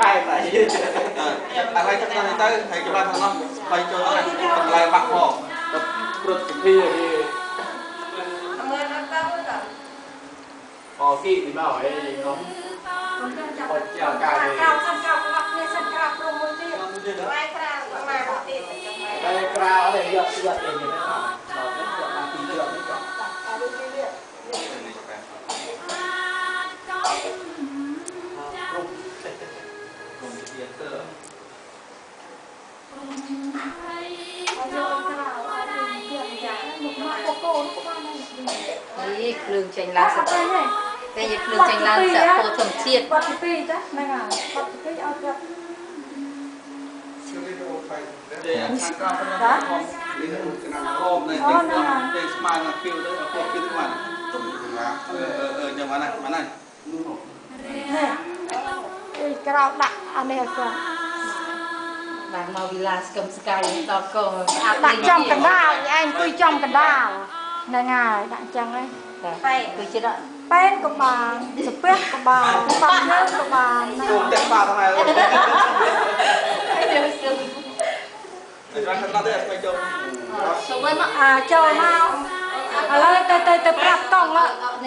ខែតែអាឡៃទឹកទៅទៅហើយគេបានទាំងនោះស្បៃចូលទៅតម្លៃបាក់ផង ព្រឹទ្ធសភាគេ មើលដល់ទៅទៅ អូគីទីមកអីនោះអត់ជាកាយ ក្រៅសិនក្រៅក្បាក់គ្នាសិនក្រៅព្រមមួយទៀត ម៉ែក្រៅមកទៀតចុះម៉ែ តែក្រៅអត់យកយកទេនេះដល់ទៅយកបានពីរយកនេះចុះ អានេះពីរ ក្រុមជាទ័រ យកក្រៅអត់ទៀតយ៉ាងមកមកកូនក៏បានដែរ នេះភ្លើងចេញឡើងសតែតែយកភ្លើងចេញឡើងសាក់ពោធម្មជាតិ បាត់ទី2ចាហ្នឹងហើយបាត់ទី2ឲ្យគាត់ ទេខាងក្រៅប៉ុណ្ណឹងហមនេះឆ្នាំហមនេះទេស្មើនឹងខៀវទៅអត់ខៀវទៅបានអឺអឺខ្ញុំបានណាបានហើយ នេះអីក្រៅដាក់អានេះឲ្យគាត់ បានមកវិឡាស្គមស្កាយដល់កងស្អាត ដាក់ចំកណ្ដាលឯងអង្គុយចំកណ្ដាលហ្នឹងហើយដាក់ចឹងហ្នឹង តែគឺចិត្ត ប៉ែនក៏បានសាពះក៏បានបាក់យើងក៏បាន ណាចូលតែបាក់ហ្នឹងហើយ យើងសឹម តែខាងដល់ទៅស្បៃចូល ចូលមក អាចូលមកឥឡូវទៅទៅទៅប្រាប់កង់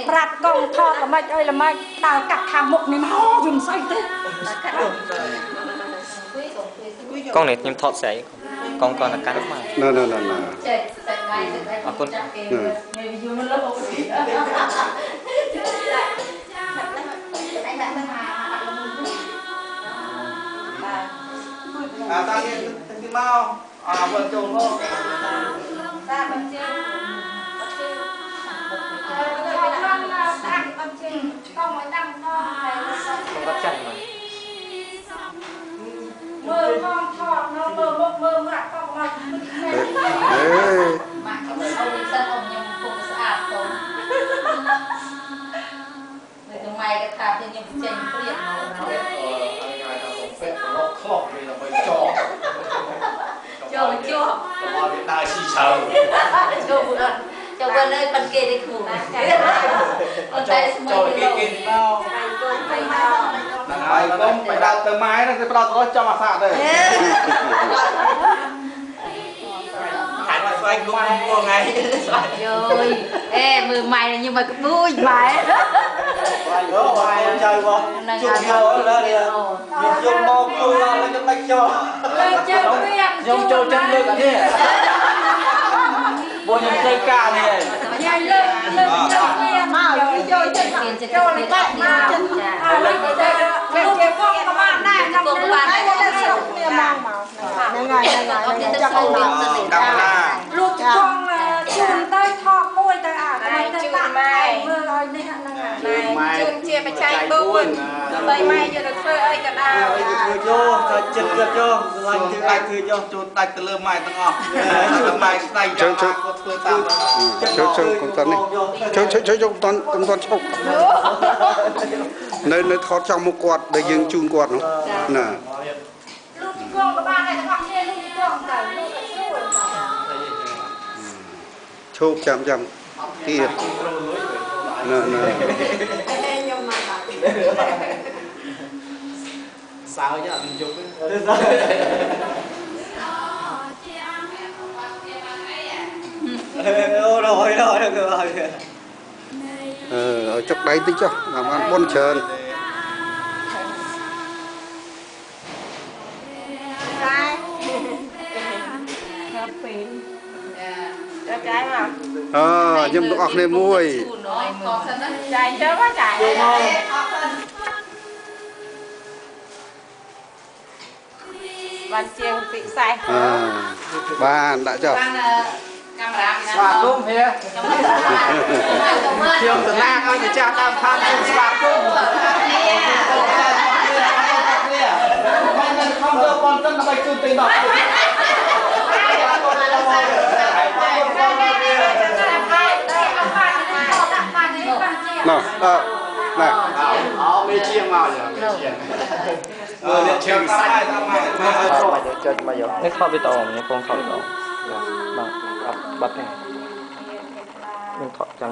ប្រាប់កង់ថតល្មិចអីល្មិចដើរកាត់ខាងមុខនេះមកវាមិនស្អីទេ កង់នេះខ្ញុំថតស្អីកង់គាត់ទៅកាន់មក ណ៎ណ៎ណ៎ណ៎ ចេះសាច់បាយសាច់បាយ អរគុណ គេងាយយូរមកលោក អាតានេះទីមកអាវិលចូលមក តាបញ្ជើងបញ្ជើង បានតាំងបញ្ជើងកង់ឲ្យតាំងផងហើយ គាត់ចាស់មក មើលផងថតនៅមើលមុខមើលមាត់កង់មក អេ ម៉ាក់ខ្ញុំអូនសិនអូនខ្ញុំពុកស្អាតកូននៅថ្ងៃក៏ថាខ្ញុំចេញព្រៀបមក អឺហើយគេថាពាក់ប្លុកខុសវាដើម្បីចង ចូលជាប់ កុំឲ្យវាដើរស៊ីជ្រៅ ចូលអត់ចូលវិញលើប៉ាន់គេនេះគ្រូអូនតែស្មួយ ចូលគេគេមក ទៅកូនទៅមក ហ្នឹងហើយកុំបដោតទៅម៉ែហ្នឹងទៅបដោតទៅចំអាសាទៅ ខាត់ស្វែងគុំមួថ្ងៃ យយអេមើលម៉ែខ្ញុំមកក្បួយម៉ែ អូបាយចៅបងជុំយកដល់នេះយកមកគូឡើងទៅបាច់ចោ លើកជើងពី ខ្ញុំចូលចិត្តលើកអានេះបងខ្ញុំត្រូវការនេះឯង ញ៉ៃលើកលើកជើងពីមក ចូលចិត្តចូលបែកមកចា លើកជើងលើកជើងក៏បានដែរ កូនបានដែរ ស្រុកគ្នាមកមក ហ្នឹងហើយហ្នឹងហើយ អត់ទៅសូវវិញទៅ កាមេរ៉ា លោកចង់ជូនទៅថតមួយទៅអាទៅដាក់ម៉ែមើលឲ្យនេះហ្នឹងហើយ ម៉ែជូនជាបច្ច័យ4ដើម្បីម៉ែយកទៅធ្វើអីក៏ដោយ ធ្វើយោថាចិត្តគាត់យោស្រឡាញ់ធ្វើដាច់ធ្វើយោ ចូលដាច់ទៅលើម៉ែទាំងអស់ទៅម៉ែស្ដាយយ៉ាងគាត់ធ្វើតាម ជើជើកុំតនេះជើជើជើកុំតកុំតឈប់នៅនៅថតចំមុខគាត់ដែលយើងជូនគាត់នោះណា លោកជង្គង់ក៏បានដែរទាំងអស់គ្នាលោកជង្គង់ទៅលោកក៏ស្រួលទៅ ឈប់ចាំចាំទៀតណ៎ណ៎ ខ្ញុំមកបាទ សើចអត់មានយប់ទេ អូrồi rồi rồi អឺឲ្យចុកដៃតិចចុះបានបុនច្រើន ចាយមក អឺខ្ញុំទាំងអស់គ្នាមួយ ចាយទៅមកចាយបានជាងពិសេស អឺបានដាក់ចុះ បានកាមេរ៉ា ស្វាគមន៍ហេខ្ញុំតំណាងឲ្យម្ចាស់ដើមផានខ្ញុំស្វាគមន៍ មិនមិនខំយកប៉ុនសិនដើម្បីជូនទិញដល់ ណោះអឺណែ អោមេជាងមកយ៉ាមេជាងមើលអ្នកជើងសាច់ តាមម៉ែមក ចុចមកយកនេះថតវីដេអូនេះពងថតវីដេអូបាទអត់បាត់ទេខ្ញុំថតចាំ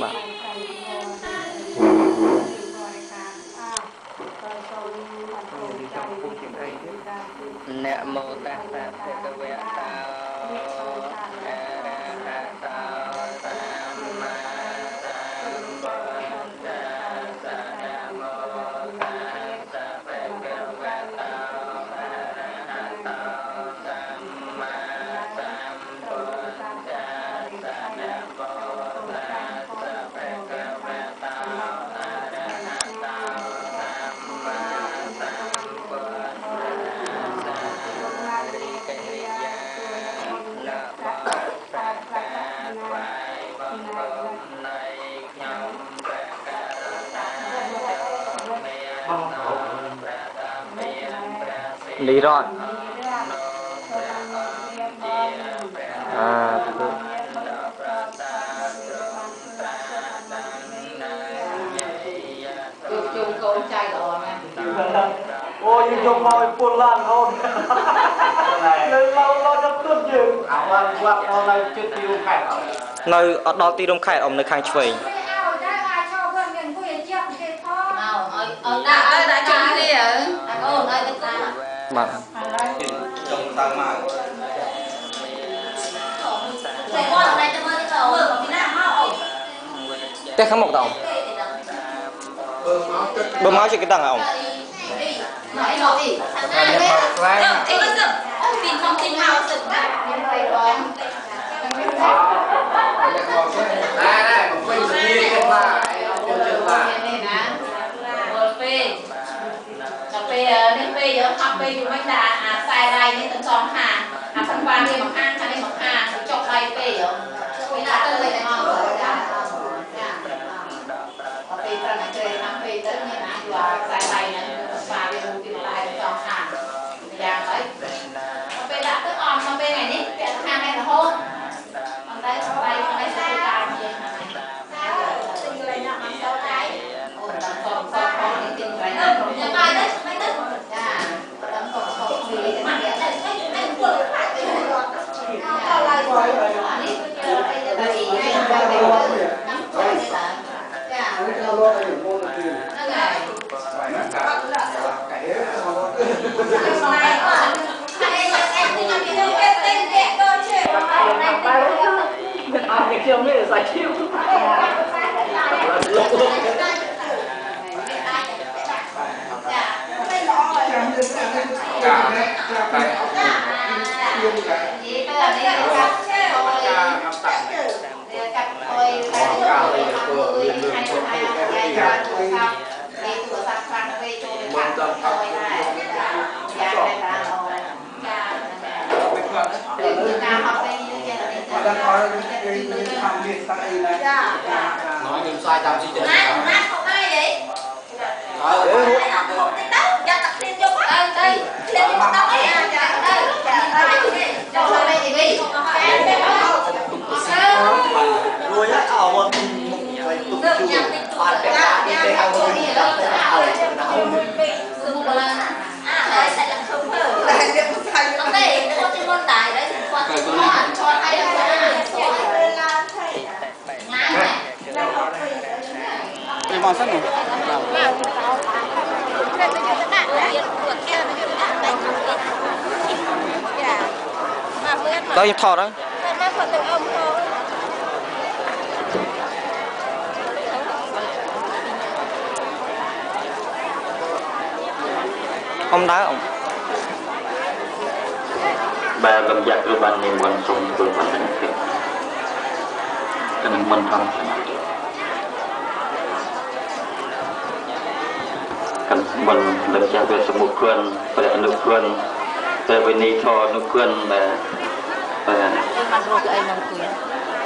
បាទ សូម នមោតស្សៈភគវៈតោអរហតោសម្មាសម្ពុទ្ធស្សៈនមោតស្សៈភគវៈតោអរហតោសម្មាសម្ពុទ្ធស្សៈនមោតស្សៈភគវៈតោអរហតោសម្មាសម្ពុទ្ធស្សរិកិរិយានបសក្ការថ្វាយបង្គំនៃខ្ញុំព្រះករុណាចូលមានព្រះតាមានព្រះសិ នេះរត់ ព្រះអង្គជាព្រះ អាទៅ ដ៏ប្រសើរទ្រង់ត្រាដឹងនៅយៈ ជួបជុំកូនចៅល្អណាស់ អូយើងយកមកឲ្យពុលឡានអូនលើឡោដល់ទុតយើង អាវ៉ាន់វត្តនៅជិតទីរួមខេត្ត នៅអត់ដល់ទីរួមខេត្តអមនៅខាងឆ្វេង ឲ្យដែរអាចឈប់វិញមានអង្គុយឲ្យជាប់គេផង មកឲ្យឲ្យ ដាក់ឲ្យដាក់ជុំគ្នា ដាក់អូនឲ្យទៅតាម បាទ ចុងតាមមក តែគាត់តែទៅមើលទៅមើលពីណាមកអូ ផ្ទះខាងមុខតអមបើមកជិះគេដឹងអម មកអីមកអី ខាងណានេះអីទៅទីខំទីមកសិនណា ខ្ញុំទៅបង ណែណែបំពេញសនីគេថាអីជឿថា នេះណាមើលពេកដល់ពេលនេះពេលយើងហត់ពេកយូរមិនដាក់អាខ្សែដៃនេះទាំងសងខាងអាសំបាននេះមកខាងខាងនេះមកខាងចុកដៃពេកពេលដាក់ទៅលេខមកចាចាដល់ពេលប្រណក្រេខាងពេកទៅនេះណាយកអាខ្សែដៃហ្នឹងស្វាវាមួយទីដៃទាំងសងខាងយ៉ាងអីពេលដាក់ទៅអន់មកពេលថ្ងៃនេះពាក់ខាងនេះរហូតអត់តែដៃខាងនេះស្ទើរតែជាងខាងនេះអូដល់សងសងផងនេះទីកន្លែងណា ញ៉ាំបាយទៅបាយទៅ ចាដល់សងសងពី មកទៅទៅពលខ្លាចទៅ ដល់ឡើយនេះគឺអីទៅអីទៅតាមទៅចាហ្នឹងហើយ ហើយអែទីញ៉ាំពីគេទិញគេក៏ជឿ មិនអត់គេខ្ញុំនេះសាច់ឈីវលុកលុក ចានិយាយទៅអានេះកាត់អុយកាត់អុយកាត់អុយហើយហើយហើយទូរស័ព្ទនេះទូរស័ព្ទខ្លាំងពេកចូលទៅខាងអុយដែរយ៉ាងដែរតាអូ ចា គឺការហត់ពេកយើងចេះតែនេះ អត់ដឹងឲ្យគេทำនេះស្អីណា ចា nóiខ្ញុំផ្សាយតាមជីទៅ ណាណាខំបាយអី អើ ខំតិចទៅយ៉ាតាឃ្លានយក ទៅទៅ ឃ្លានយកទៅអីចាទៅចាទៅ ចូលទៅវិញវិញចា រួយហើយអោមកមុខໄປទុកជួ ញ៉ាំតិចតួច តែគេហៅមកនេះដល់ទៅហើយ ស៊ូបឡា អាហើយសាច់ឡើងឈុំទៅតែគេផ្សាយអត់ទេគាត់ទីមុនដែរដែរគាត់ គាត់ឆត់ឲ្យដល់ ណា នេះមកសិន ទៅយកដាក់គាត់គេទៅយកដាក់តែចាមកមើល ដល់ខ្ញុំថតហើយ តែមកគាត់ទៅអមផង អមដើរអម បាទលំយ៉ាក់គ្រូបាននិមន្តសូមធ្វើបណ្ដឹងភាពកណ្ដឹងមិនថងកាន់បនលំយ៉ាក់វាសមុខឿនព្រះអនុខឿនព្រះវិនីធអនុខឿនបាទបាទ បានរកអីមកអង្គុយ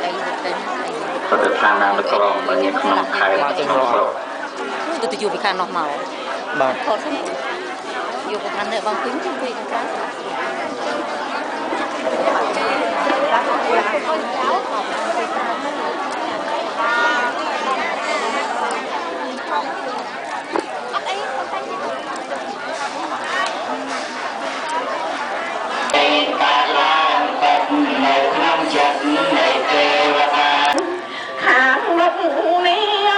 អីទៅអី ប្រតិឋានណានៅក្រមបើងារក្នុងខេត្តក្នុងស្រុក ទៅទៅយកពីខាងនោះមក បាទ ថតសិនយកពីខាងនេះបងអង្គុយជុំពីខាងក្រៅ នៅក្នុងចិត្តនៃទេវតា ខាងមុខនេះ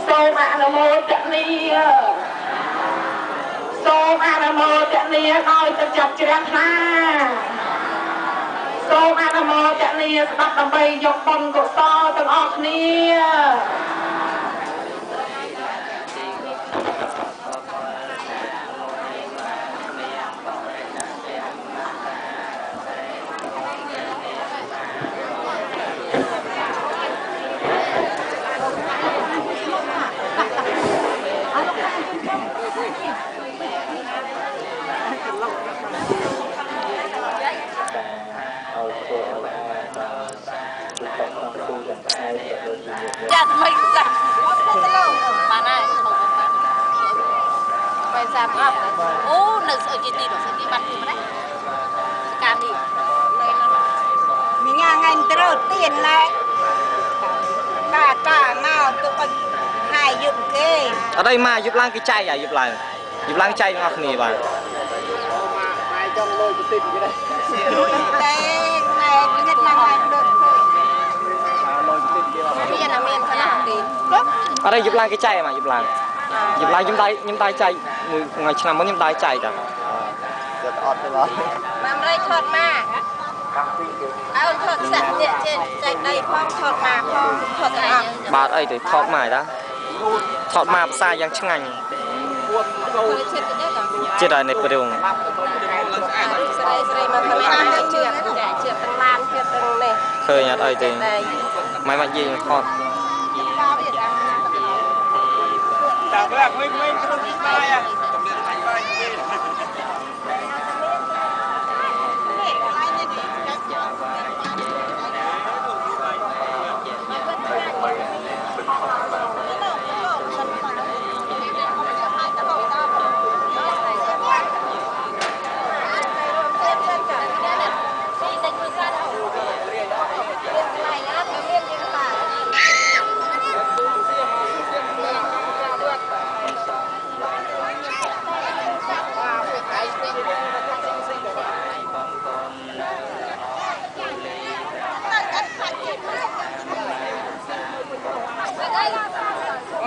សូមអនុមោទនា សូមអនុមោទនាដោយទឹកចិត្តជ្រះថ្លាសូមអនុមោទនាស្ដាប់ដើម្បីយកបុណ្យកុសលទាំងអស់គ្នា ចាមិនចាបានហើយបែសាប់អប់អូនៅស្អុយទីទីស្អុយទីបាត់ទីម្នេះកានេះ មីញ៉ាថ្ងៃត្រូវទៀនណែតាតាមកទុកឲ្យហាយយប់គេ អត់អីមកយប់ឡើងគេចែកយប់ឡើងយប់ឡើងចែកទាំងអស់គ្នាបាទ ម៉ែចង់លុយបន្តិចគេដែរ តែណែនិតឡើងឡើងលើក មានអាមានខ្លះទេ អត់អីយប់ឡើងគេចែកមកយប់ឡើងយប់ឡើងខ្ញុំដៃខ្ញុំដៃចែកមួយថ្ងៃឆ្នាំមុនខ្ញុំដៃចែកតា យកអត់ទេបង ម៉ាំរៃថតមកអើថតសាក់នេះចេះចែកដីផងថតមកផងថតទាំងអស់ បាទអីទេថតមកតាថតមកភាសាយ៉ាងឆ្ងាញ់ចិត្តហើយនៅព្រឹង ស្រីស្រីមកធ្វើឲ្យជឿចាជឿទាំងឡានជឿទាំងនេះ ឃើញអត់អីទេម៉ែមកយាយថត តាមក្មេងៗក្នុងទីបាយកំលៀនអញបាយពេល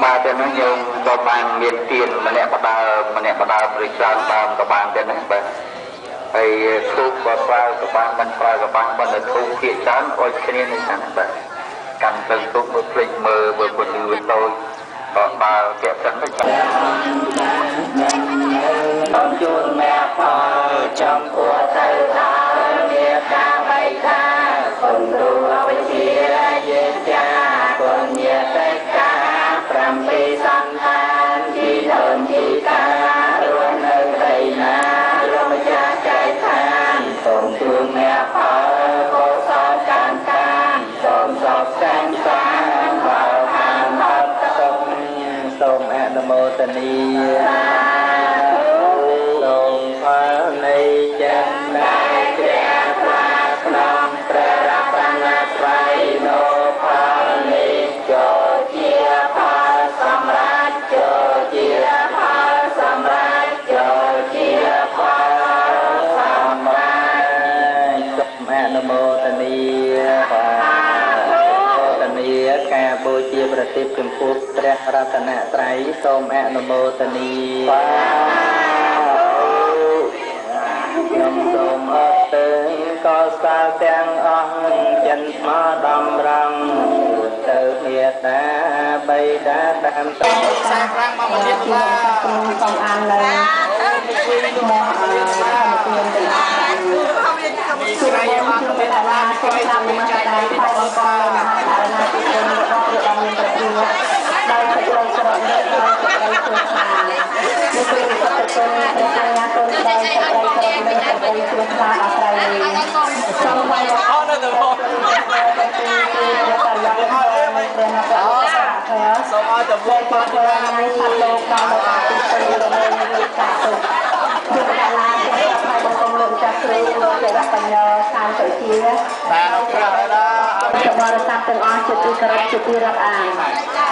បាទតែនោះយើងក៏បានមានទៀនម្នាក់បដើម្នាក់បដើឬច្រើនដើមក៏បានដែរណាបាទហើយធូបបើប្រើក៏បានមិនប្រើក៏បានប៉ុន្តែធូបភាគច្រើនអុចគ្នានេះណាបាទកាន់ទៅធូបមើលភ្លេចមើលមើលពលឺវាតូចក៏បើតាក់សិនទៅចាំ ជូនមេផលចំពោះទៅដល់មេតាបៃតាគុណរូអវិជ្ជាយេចាគុណញាតិកា7សន្តានជីដូនជីតារស់នៅដីណារមចាចែកឋានសូមជូនមេផលកុសលកានកានសូមសពសែនសានដល់ខាងអត់សុខសូមអនុមោទនាសូមផលនៃចិត្តដែលជ្រះថ្លាក្នុងព្រះរតនត្រ័យនោះផលនេះចូលជាផលសម្រាប់ចូលជាផលសម្រាប់ចូលជាផលសម្រាប់សូមអនុមោទនាទនាការបូជាប្រតិបចំពោះព្រះរតនត្រ័យសូមអនុមោទនាខ្ញុំសូមអរទៅកសាលទាំងអស់ចិនស្មោដំរងទៅមេតាបៃតាតាមត 45មករៀនឡា សូមអាននៅមកខ្ញុំទៅ សូមខ្ញុំទៅឡា សូមតាមនមស្ការថ្វាយបង្គំលោកមហាករុណាធិគុណរបស់ព្រះអង្គមានព្រះភិដោយសេចក្តីស្រណុកដោយសេចក្តីជ្រះថ្លានេះគឺពុទ្ធគុណព្រះកញ្ញាគុណដោយសេចក្តីស្រណុកសេចក្តីជ្រះថ្លាដល់ត្រៃនេះសូមថ្វាយបង្គំ អត់នៅទៅមកសូមឲ្យតវងបាន ថ្ងៃសត្វលោកដល់មកទីទៅរមែងវិកាទុជាបកាឡាសូមថ្វាយបង្គំលោកម្ចាស់គ្រូព្រះបញ្ញាសាមសុជា បាទប្រាស់ដល់ បរិស័ទទាំងអស់ជាទីគោរពជាទីរាប់អាន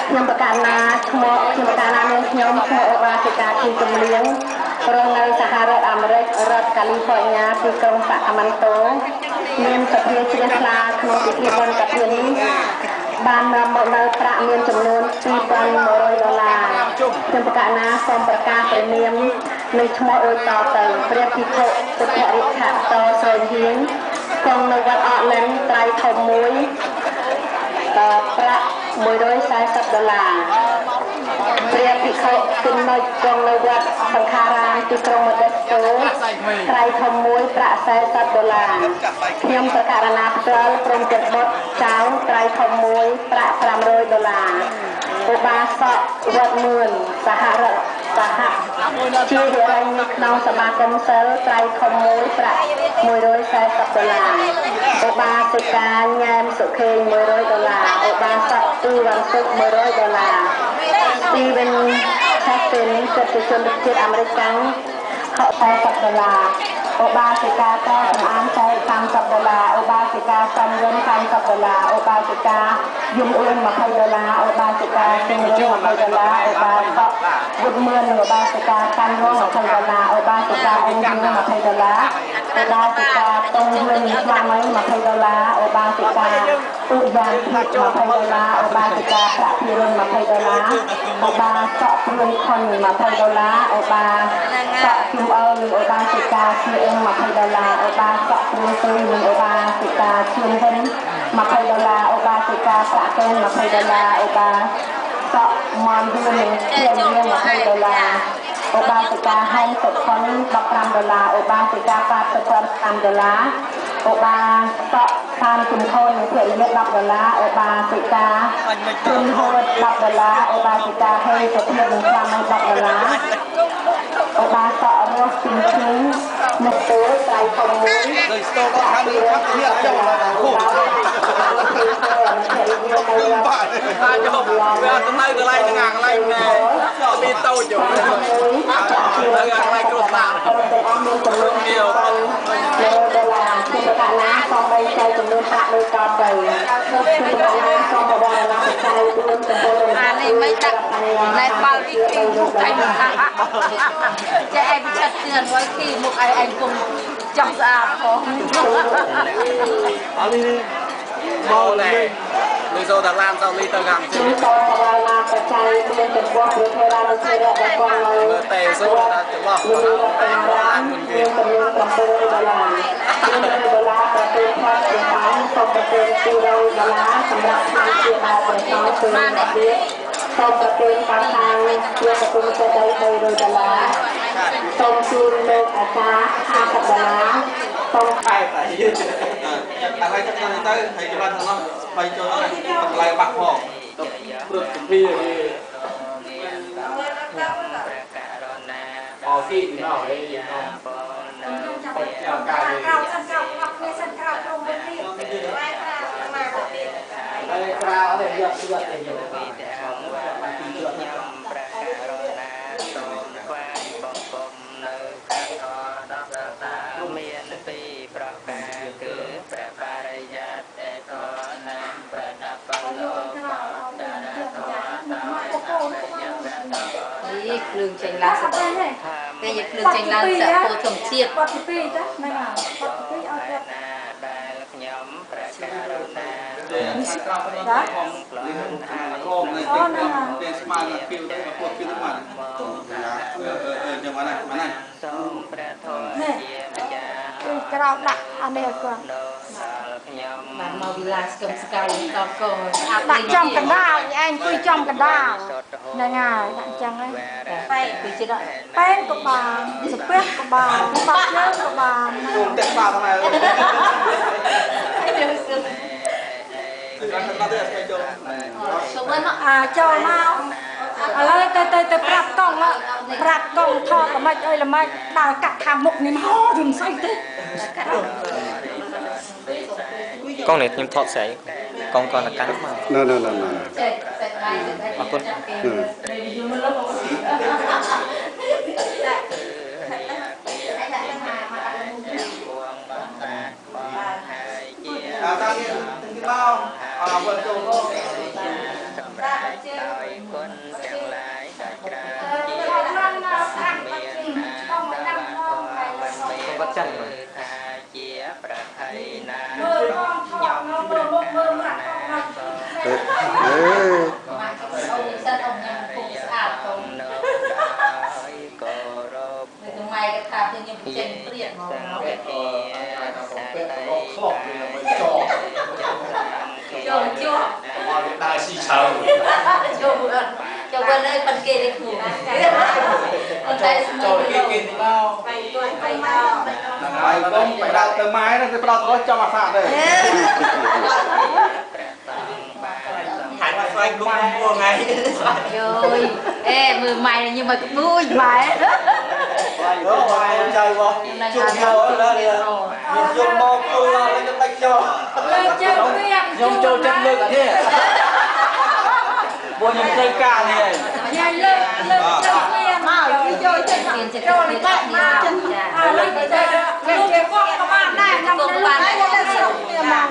ខ្ញុំប្រកាសណាឈ្មោះខ្ញុំប្រកាសណានាងខ្ញុំឈ្មោះអបាសិកាទីកំលៀងរស់នៅសហរដ្ឋអាមេរិករដ្ឋកាលីហ្វ័រញ៉ាទីក្រុងសាកាមិនតូមានសទ្ធាជ្រះថ្លាក្នុងពិធីបុណ្យកឋិននេះបាននាំមកនៅប្រាក់មានចំនួន2100ដុល្លារខ្ញុំប្រកាសណាសូមប្រកាសព្រះនាម នៅឈ្មោះដូចតទៅព្រះភិក្ខុពុទ្ធរិទ្ធតស្រីហៀងគង់នៅវត្តអកលិនត្រៃធំមួយប្រាក់140ដុល្លារព្រះភិក្ខុគិននុចគង់នៅវត្តសង្ខារាមទីក្រុងម៉ូដេស្តូត្រៃធំមួយប្រាក់40ដុល្លារខ្ញុំប្រកាសណាផ្ទាល់ព្រមទាំងបុត្រចៅត្រៃធំមួយប្រាក់500ដុល្លារឧបាសកវត្តមឿនសហរដ្ឋសហជាហិរញ្ញក្នុងសមាគមសិលត្រៃធំមួយប្រាក់140ដុល្លារឧបាសិកាញ៉ែមសុខេង100ដុល្លារឧបាសកទូវ៉ាន់សុក100ដុល្លារស្ទីវិនឆេហ្វិនសិទ្ធិជនជាតិអាមេរិកកាំង40ដុល្លារឧបាសិកាតសំអានចែក30ដុល្លារឧបាសិកាសំវិន30ដុល្លារឧបាសិកាយំអឿន20ដុល្លារឧបាសិកាសឹងរុង20ដុល្លារឧបាសកវុតមឿនឧបាសិកាកាន់រង20ដុល្លារឧបាសិកាអ៊ុំយឿង20ដុល្លារឧបាសិកាតុងយឿនស្វាមី20ដុល្លារឧបាសិកាឧយ៉ាងភិ20ដុល្លារឧបាសិកាប្រាក់ភិរុន20ដុល្លារឧបាសកព្រួយខុន20ដុល្លារឧបាសកជុំអើនិងឧបាសិកាជាអ៊ឹង20ដុល្លារឧបាសកព្រួយទុយនិងឧបាសិកាឈឿនវិន20ដុល្លារឧបាសិកាប្រាក់កែន20ដុល្លារឧបាសកមនយឿននិងជាយឿន20ដុល្លារឧបាសិកាហែងសុខុន15ដុល្លារឧបាសិកាប៉ាតសុខុន5ដុល្លារឧបាសកសានជំខននិងភរិយា10ដុល្លារឧបាសិកាជុនហួត10ដុល្លារឧបាសិកាហេសុភាពនិងស្វាមី10ដុល្លារឧបាសករស់ជំឈឺនៅទូត្រៃធំមួយដូចស្ទោកខាងនេះខាងនេះចុះដល់គូបាទបាទយកវាទៅនៅកន្លែងហ្នឹងកន្លែងណែមានតូចយកនៅកន្លែងគ្រោះថ្នាក់ មានដុល្លារជាប្រកាសណាសូមបីចែកចំនួនប្រាក់ដូចតទៅជាប្រកាសណាសូមបវរណាបច្ច័យ4ចំពោះ អានេះមិនដាក់ណែបាល់វីគីមុខឯងចេះឯងពិឆិតជឿនไว้គីមុខឯងឯងពុំចង់ស្អាតផង អត់នេះមកណែលឺសូតាឡានសៅលីទៅខាង ជូនតបវរណាបច្ច័យ4ចំពោះព្រះថេរានុថេរៈដែលគង់នៅ មើលតែសូតាចន្លោះ តែឡាន មុនគេ ចំនួន7ដុល្លារ200ដុល្លារប្រទេសផតជាសានសូមប្រទេស200ដុល្លារសម្រាប់ខាងជាបែបប្រសងគឺរបៀបសូមប្រទេសកសាងជាសង្គមសេដ្ឋកិច្ច300ដុល្លារសូមជូនលោកអាចារ្យ50ដុល្លារសូម ខែតែឥឡូវទៅទៅហើយច្បាស់ទាំងនោះបីចូលតម្លៃបាក់ផង ទៅព្រឹកពីអគីណោអីណោបច្ចៈកាយ ក្រៅសិនក្រៅអត់គ្នាសិនក្រៅក្រុមវិញនេះ ហើយក្រៅអត់ទេយកយកទេយក ខ្ញុំព្រះករុណាសូមថ្វាយបង្គំនៅខាងអដល់តាមានពីរប្រការគឺព្រះបរិយត្តិធម៌និងព្រះនបលោក នេះភ្លើងចេញឡើងសតែយកភ្លើងចេញឡើងសាក់ពោធម្មជាតិ បទទី2ចាហ្នឹងហើយបទទី2ឲ្យគាត់ ដែលខ្ញុំព្រះករុណា ខាងក្រៅប៉ុណ្ណោះផងរោមនេះទេស្មើនឹងខៀវទៅពួកខៀវទៅមកអឺអឺចឹងមកណាមកណា សូមព្រះធម៌ជាម្ចាស់ គឺក្រៅដាក់អានេះឲ្យគាត់ ខ្ញុំ បានមកវិឡាស្គមស្កាយតកស្អាត ដាក់ចំកណ្ដាលឯងអង្គុយចំកណ្ដាលហ្នឹងហើយដាក់អញ្ចឹងហ្នឹង បែកពីចិត្ត ប៉ែនក៏បានសាពះក៏បានបាក់ជើងក៏បាន គុំតែបាក់ហ្នឹង ហើយយើងសឹម ខាងក្រៅទៅស្អីចូល ចូលមក អាចូលមកឥឡូវទៅទៅទៅប្រាប់កង់ប្រាប់កង់ថតល្មិចអីល្មិចដើរកាត់ខាងមុខនេះមករឿងស្អីទេ កង់នេះខ្ញុំថតស្អីកង់គាត់កាន់មក ណ៎ណ៎ណ៎ណ៎ ចេះសេចដៃសេចដៃ អរគុណ អាតានេះទីបោអើវិញចូលមក សម្រាប់ដោយគុណទាំងឡាយដោយច្រើនជាមាន វត្តច័ន្ទមើល ថាជាប្រថៃណា មើលផងថតមើលមុខមើលមាត់ផង អេ អូនសិនអូនញ៉ាំពុកស្អាតផង នៅដល់ ចេញព្រាកហ្មង ពាក់របស់ខ្លប់វាដើម្បីចង ចូលជាប់ មកវាដើរស៊ីឆៅ ចូលអត់ចូលវិញហើយប៉ិនគេនេះគ្រូតែ ចូលគេគេទីមក ទៅទៅមក ហ្នឹងហើយកុំបដាទៅម៉ែទៅផ្ដោតរស់ចំអាសាទេ ហាច់ស្វែងលុំមួថ្ងៃ យអេមើលម៉ែnhư mà cũng vui mẹ អូចៅបងជុំយកដល់នេះយកមកគូឡើងទៅដាច់ចោល លើកជើងពី ខ្ញុំចូលចិត្តលើកអានេះពួកខ្ញុំត្រូវការនេះហើយ ញ៉ៃលើកលើកជើងពីមកយកចិត្តចូលនេះបាក់មកចាលើកទៅលើកជាគាត់ក៏បានដែរខ្ញុំលើកបានទៅស្រុកគ្នាមក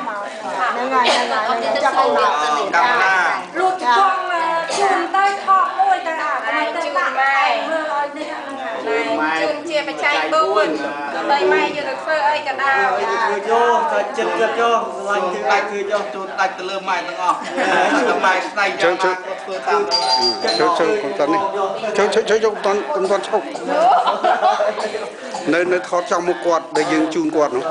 ហ្នឹងហើយហ្នឹងហើយចាំមក កាមេរ៉ា លូតចង់ជូនទៅថតមួយទៅអាទៅដាក់ម៉ែមើលឲ្យនេះហ្នឹងហើយ ជូនជាបច្ច័យ4ដើម្បីម៉ែយកទៅធ្វើអីក៏ដោយ ធ្វើយោថាចិត្តចិត្តយោស្រឡាញ់គឺដាច់គឺយោ ជូនដាច់ទៅលើម៉ែទាំងអស់តែម៉ែស្នៃយ៉ាងណាក៏ធ្វើតាម ចូលចូលកុំតនេះចូលចូលចូលកុំតកុំតឈប់នៅនៅថតចំមុខគាត់ដែលយើងជូនគាត់នោះ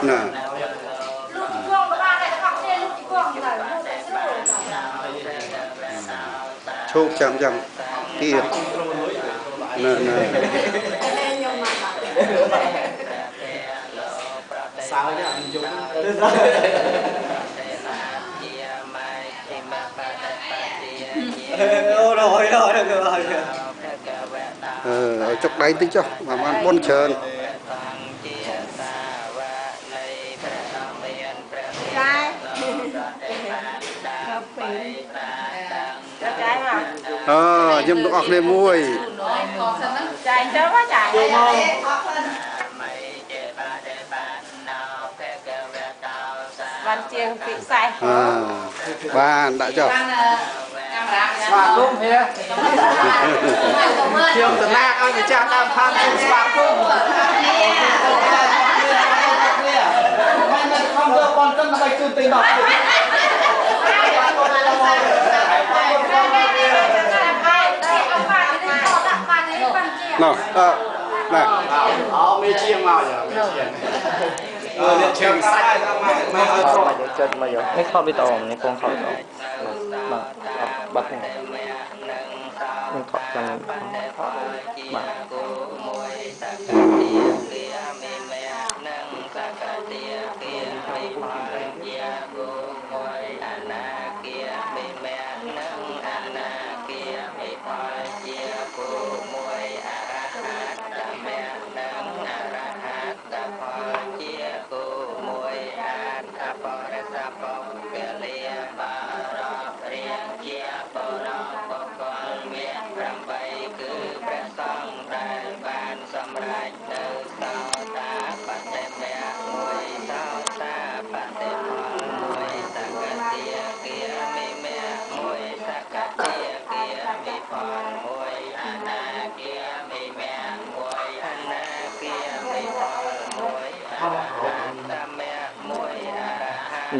ណា លូតជងក៏បានដែរទាំងអស់គ្នាលូតជងទៅលូតតែស្រួល ឈប់ចាំចាំទៀតណែណែ សើចអត់យំ អូរយរយរយ អឺឲ្យចុកដៃតិចចុះបានបុនច្រើនអឺខ្ញុំទាំងអស់គ្នាមួយ ចាញ់ទៅចាញ់បានជាងពិសេស បានដាក់ចុះ ស្វាគមន៍ហេខ្ញុំតំណាងឲ្យម្ចាស់ដើមផានស្វាគមន៍ មិនមិនខំយកប៉ុនទៅដើម្បីជូនទិញដល់ ណោះអឺណែ អូមេជាងមកយ៉ាមេជាងអឺអ្នកជាងសាច់ មកឲ្យ ថតមកយកចិត្តមកយកនេះថតវីដេអូនេះពងថតវីដេអូបាទបាត់នេះខ្ញុំថតចាំបាទ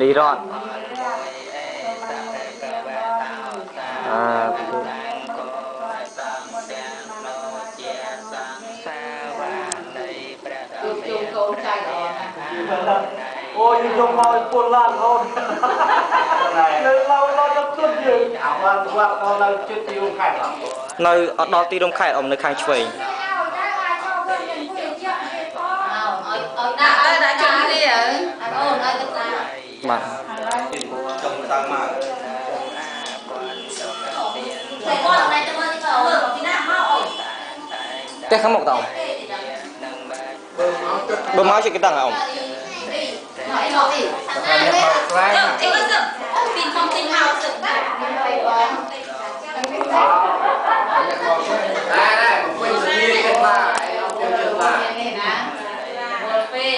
នេះរត់អា អូយយកមកពលឡានអូនលើឡៅដល់ទៅយើង អាវ៉ាន់វត្តនៅជិតទីរួមខេត្ត នៅដល់ទីរួមខេត្តអមនៅខាងឆ្វេង ឲ្យដាក់ឲ្យដាក់ជុំគ្នាអូនឲ្យទៅដាក់ បាទ ចង់តាមមក តែគាត់តែទៅមើលទីមើលពីណាមកអូន តែខាងមុខតោបើមកជិះកតាំងអម មកអីមកអីអីទៅពីខំទិញមកសឹកបាទបង ដែរដែរពេញនិយាយគេបាទ នេះណាមើលពេក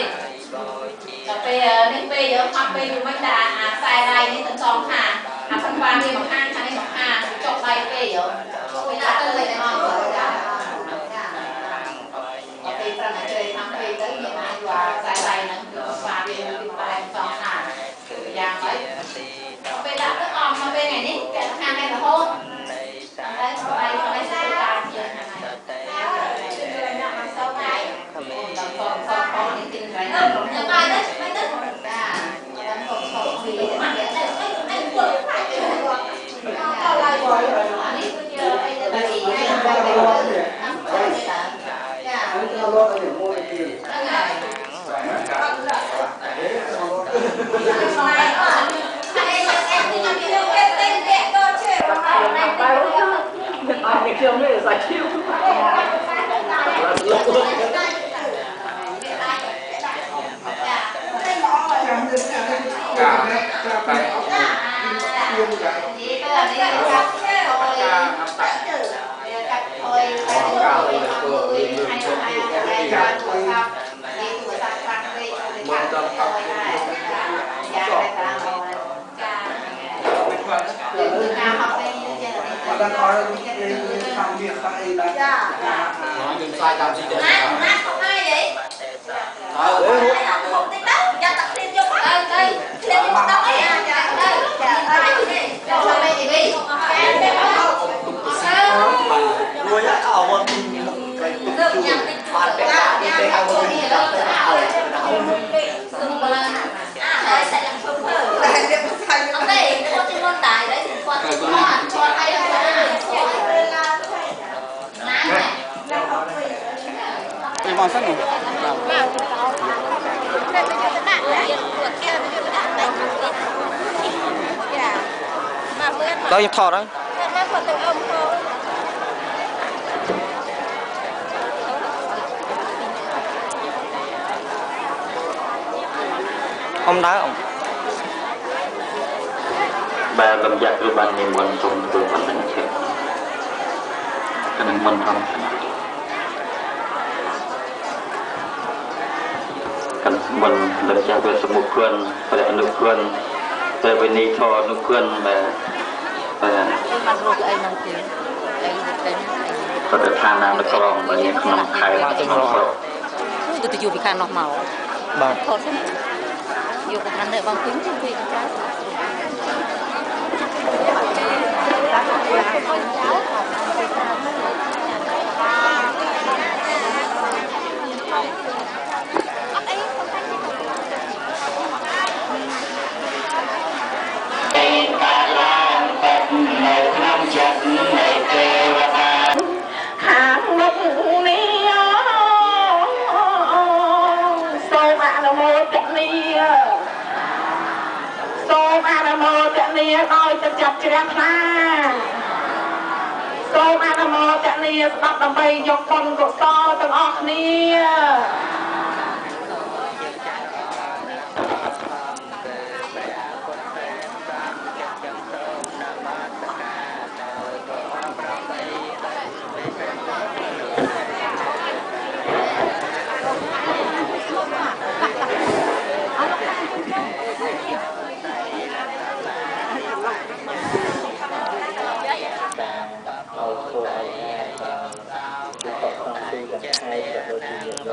ដល់ពេលនេះពេលយើងហត់ពេលយូរមិនដាក់អាខ្សែដៃនេះទាំងសងខាងអាផាន់បាននេះមកខាងខាងនេះមកខាងចុកដៃពេកយោពេលដាក់ទៅលេខមកចាដល់ពេលប្រឹងឲ្យជ្រេខាងពេកទៅមានអាចយកអាខ្សែដៃហ្នឹងយកស្វាវាមួយបែបសងខាងយ៉ាងហើយពេលដាក់ទៅអមមកពេលថ្ងៃនេះពាក់ខាងនេះរហូតតែស្បែកស្បែកស្បែកតាជាខាងនេះសូមថ្ងៃដល់ ខ្ញុំនេះសាច់ឈាមលោកលោក ដល់ខ្ញុំថតហើយអ៊ំដើអ៊ំបាទលំយ៉ាក់គឺបាននិមន្តសូមធ្វើបណ្ដឹងជានឹងមន្តធម្មកាន់មន្តលំយ៉ាក់វាសមុខនព្រះអនុគុណព្រះវិនីធអនុគុណបាទ បានរកអីមកទៀតអីទៅ ប្រតិឋាននៅក្រងបើក្នុងខេត្តក្នុងស្រុក ទៅទៅយូរពីខាងនោះមក បាទ ថតសិនយកទៅខាងនេះបងពេញជិះពីខាងក្រៅ ឲ្យទៅចាប់ជ្រះថ្លាសូមអនុមោទនាស្ដាប់ដើម្បីយកបុណ្យកុសលទាំងអស់គ្នា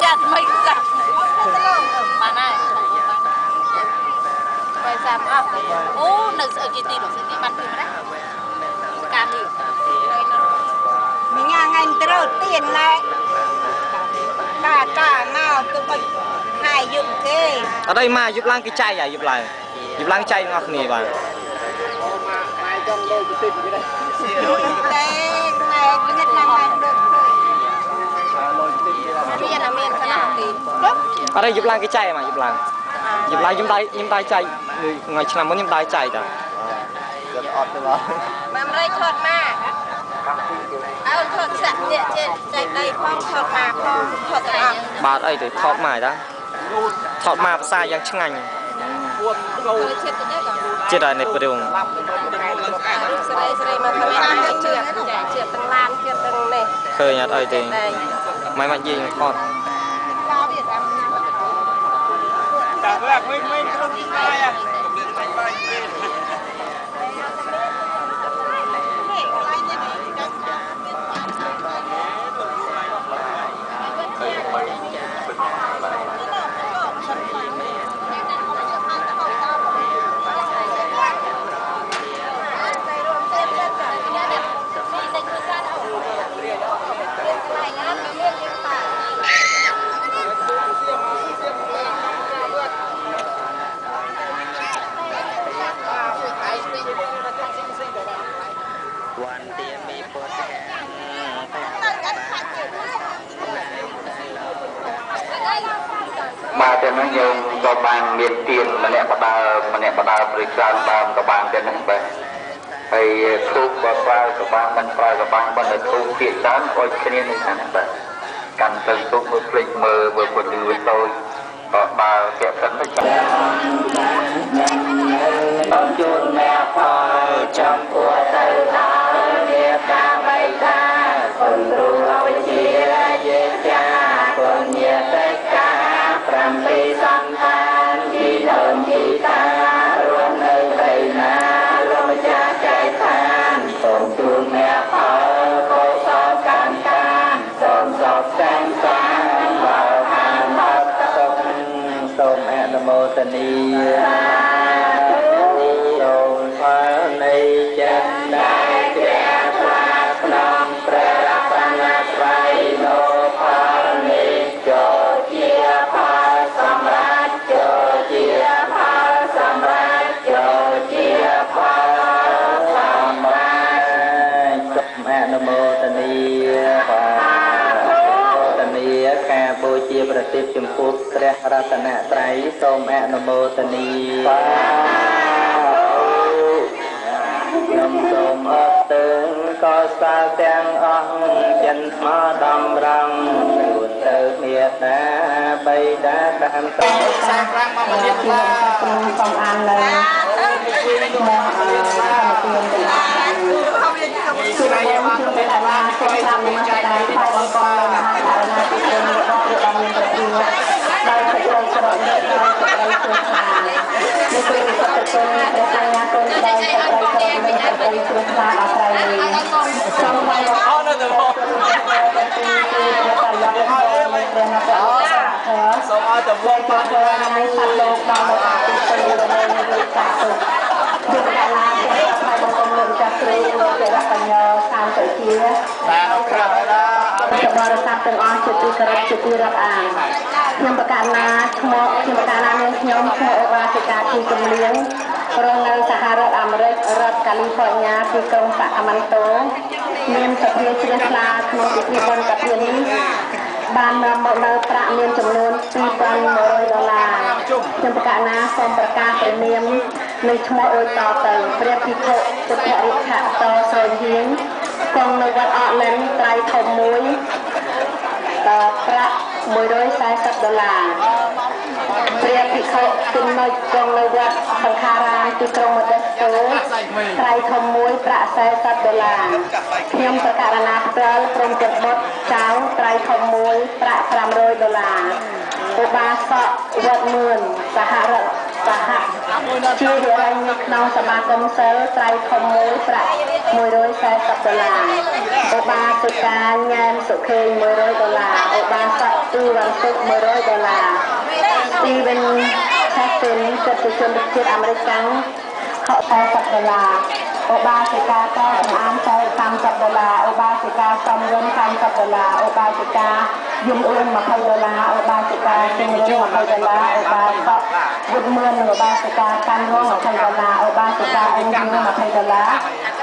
ចាមិនចាបានហើយបាយសាមអស់អូនៅស្អីគេទីនោះស្អីគេបានពីម្ដេចកានេះ មីញ៉ាថ្ងៃត្រូវទៀនឡែកាកាមកទៅបាច់ហើយយប់គេ អត់អីមកយប់ឡើងគេចែកហើយយប់ឡើងយប់ឡើងចែកទាំងអស់គ្នាបាទ ម៉ែចង់លុយទៅទីគេដែរ តែម៉ែនិតឡើងឡើងដូច មានអាមានខ្លាំងទី អត់អីយប់ឡើងគេចែកមកយប់ឡើងយប់ឡើងខ្ញុំដៃខ្ញុំដៃចែកថ្ងៃឆ្នាំមុនខ្ញុំដៃចែកតា អត់ទេបង ម៉ាំរៃថតមកអើថតសាក់នេះចេះចែកដីផងថតមកផងថតទាំងអស់ បាទអីទេថតមកតាថតមកភាសាយ៉ាងឆ្ងាញ់ចិត្តហើយនេះព្រឿង ស្រីស្រីមកធ្វើឲ្យជឿចាជឿទាំងឡានជឿទាំងនេះ ឃើញអត់អីទេមិនមកយាយថត តែវិញវិញក្នុងទីបាយអាកំលៀនសាច់បាយទេ បាទតែនោះយើងក៏បានមានទៀនម្នាក់បដើម្នាក់បដើព្រឹកច្រើនដើមក៏បានដែរណាបាទ។ ហើយធូបបើប្រើក៏បានមិនប្រើក៏បានប៉ុន្តែធូបភាគច្រើនអុចគ្នានេះណាបាទកាន់ទៅធូបមើលភ្លេចមើលមើលពលឺវាតូចក៏បើពាក់សិនទៅចាំ ជូនអ្នកផលចំពោះទៅដល់មេតាបិតាគុណគ្រូអវិជ្ជាយាចាគុណញាតិកា7សន្តានជីដូនជីតារស់នៅទីណាលោកម្ចាស់ចែកឋានសូមជូនអ្នកផលកុសលកាន់កានសូមសពសែនសានដល់ខាងអត់សុខសូមអនុមោទនាសូមផលនៃចិត្តដែលជ្រះថ្លាក្នុងព្រះរតនត្រ័យនោះផលនេះចូលជាផលសម្រាប់ចូលជាផលសម្រាប់ចូលជាផលសម្រាប់សូមអនុមោទនាទនាការបូជាប្រតិបចំពោះព្រះរតនត្រ័យសូមអនុមោទនាខ្ញុំសូមអរទៅកសាលទាំងអស់ចិនស្មោដំរងខ្លួនទៅមេតាបិតាតាមទៅ 45មកមកទៀតឡា សូមអាននៅមកកម្មទានទាំងអស់ ស្រីបានទៅឡាន សូមតាមនមស្ការថ្វាយបង្គំដល់មហាករុណាធិគុណរបស់ព្រះដ៏មានព្រះភិក្ខុដោយសេចក្តីក្រណេតដោយសេចក្តីជ្រះថ្លានេះគឺពុទ្ធគុណព្រះសញ្ញាគុណដោយសេចក្តីក្រណេតសេចក្តីជ្រះថ្លាដល់ត្រៃនេះសូមថ្វាយបង្គំ អត់នៅទៅមកសូមឲ្យតវងបាន នៃសត្វលោកដល់មកទីពេញរមែងនៃសាទុជាកលាព្រះថ្វាយបង្គំលោកម្ចាស់គ្រូព្រះបញ្ញាសានសុជា បាទក្រាបណា បរិស័ទទាំងអស់ជាទីគោរពជាទីរាប់អានខ្ញុំប្រកាសណាឈ្មោះខ្ញុំប្រកាសណានាងខ្ញុំឈ្មោះឧបាសិកាទីកំលៀងរស់នៅសហរដ្ឋអាមេរិករដ្ឋកាលីហ្វ័រញ៉ាទីក្រុងសាកាមិនតូមានសទ្ធាជ្រះថ្លាក្នុងពិធីបុណ្យកឋិននេះបាននាំមកនៅប្រាក់មានចំនួន 2100 ដុល្លារខ្ញុំប្រកាសណាសូមប្រកាសព្រះនាមនៃឈ្មោះដូចតទៅព្រះភិក្ខុពុទ្ធរិទ្ធតស្រីហៀងគង់នៅវត្តអកលិនត្រៃធំមួយប្រាក់140ដុល្លារព្រះភិក្ខុគិននុចគង់នៅវត្តសង្ខារាមទីក្រុងម៉ូដេស្តូត្រៃធំមួយប្រាក់40ដុល្លារខ្ញុំប្រកាសណាផ្ទាល់ព្រមទាំងបុត្រចៅត្រៃធំមួយប្រាក់500ដុល្លារឧបាសកវត្តមឿនសហរដ្ឋសហជាហិរញ្ញក្នុងសមាគមសិលត្រៃធំមួយប្រាក់140ដុល្លារឧបាសិកាញ៉ែមសុខេង100ដុល្លារឧបាសកទូវ៉ាន់សុក100ដុល្លារទីវិនឆេសិនសិទ្ធិជនជាតិអាមេរិកកាំង40ដុល្លារឧបាសិកាតសំអាន30ដុល្លារឧបាសិកាសំរុន30ដុល្លារឧបាសិកាយំអឿន20ដុល្លារឧបាសិកាជិងរុន20ដុល្លារឧបាសកវុទ្ធមឿននិងឧបាសិកាកាន់រង20ដុល្លារឧបាសិកាអ៊ុំយឿន20ដុល្លារ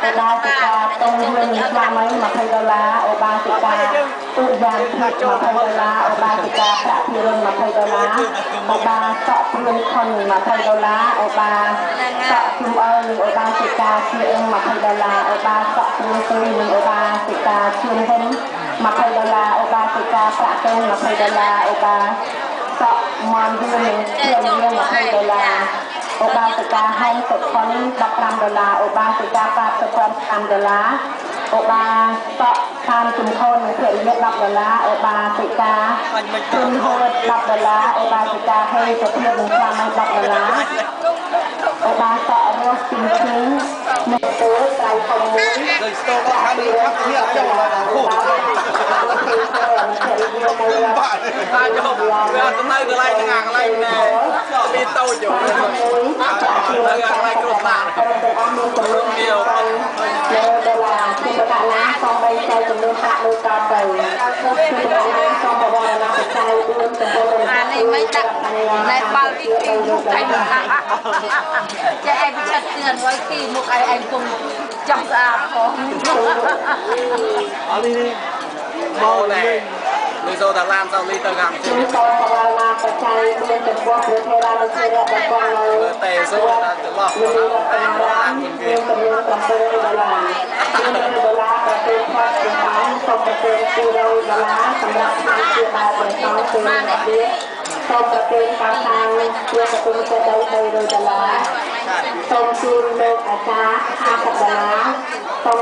ឧបាសិកាតុងយឿនស្វាមី20ដុល្លារឧបាសិកាទុយ៉ាងភិ20ដុល្លារឧបាសិកាប្រាក់ភិរុន20ដុល្លារឧបាសកព្រឿនខុន20ដុល្លារឧបាសកជុំអើនិងឧបាសិកាជាអឹង20ដុល្លារឧបាសកព្រឿនទុយនិងឧបាសិកាជឿនហ៊ុន20ដុល្លារឧបាសិកាប្រាក់កេង20ដុល្លារឧបាសកមនយឿននិងជាយឿន20ដុល្លារឧបាសិកាហែងសុខុន15ដុល្លារឧបាសិកាប៉ាតសុខុន5ដុល្លារឧបាសកខានជំខុននិងភរិយា10ដុល្លារឧបាសិកាជុនហួត10ដុល្លារឧបាសិកាហេសុភាពនិងស្វាមី10ដុល្លារឧបាសករស់ទីឈឺនៅទូត្រៃធំមួយ ដូចស្ទោដល់ខាងនេះខាងនេះចង់ដល់ខូបាទបាទយកវាទៅនៅកន្លែងហ្នឹងកន្លែងណែមានតូចយកនៅកន្លែងគ្រោះថ្នាក់រួមគ្នា 100ដុល្លារខ្ញុំប្រកាសណាសូមបីចែកចំនួនប្រាក់ដូចតទៅខ្ញុំប្រកាសណាសូមបវរណាបច្ច័យ4ចំពោះ អានេះមិនដាក់ណែបាល់ពីគីមុខឯងចេះឯងពិឆិតទឿនไว้គីមុខឯងឯងគង់ចង់ស្អាតផង អត់នេះមកលេង នេះសូតាឡានសូលីទៅខាង ជូនសូមបវឡាបច្ច័យមានចំពោះព្រះថេរានុថេរៈដែលគង់នៅ ទេសូតាចន្លោះ មានចំនួន7ដុល្លារ200ដុល្លារប្រទេសផតជាបានសូមប្រទេស200ដុល្លារសម្រាប់ឆ្នាំជាបែបប្រសងគឺរបៀបសូមប្រទេសកសាងជាសង្គមចេតិយ300ដុល្លារសូមជូនលោកអាចារ្យ50ដុល្លារសូម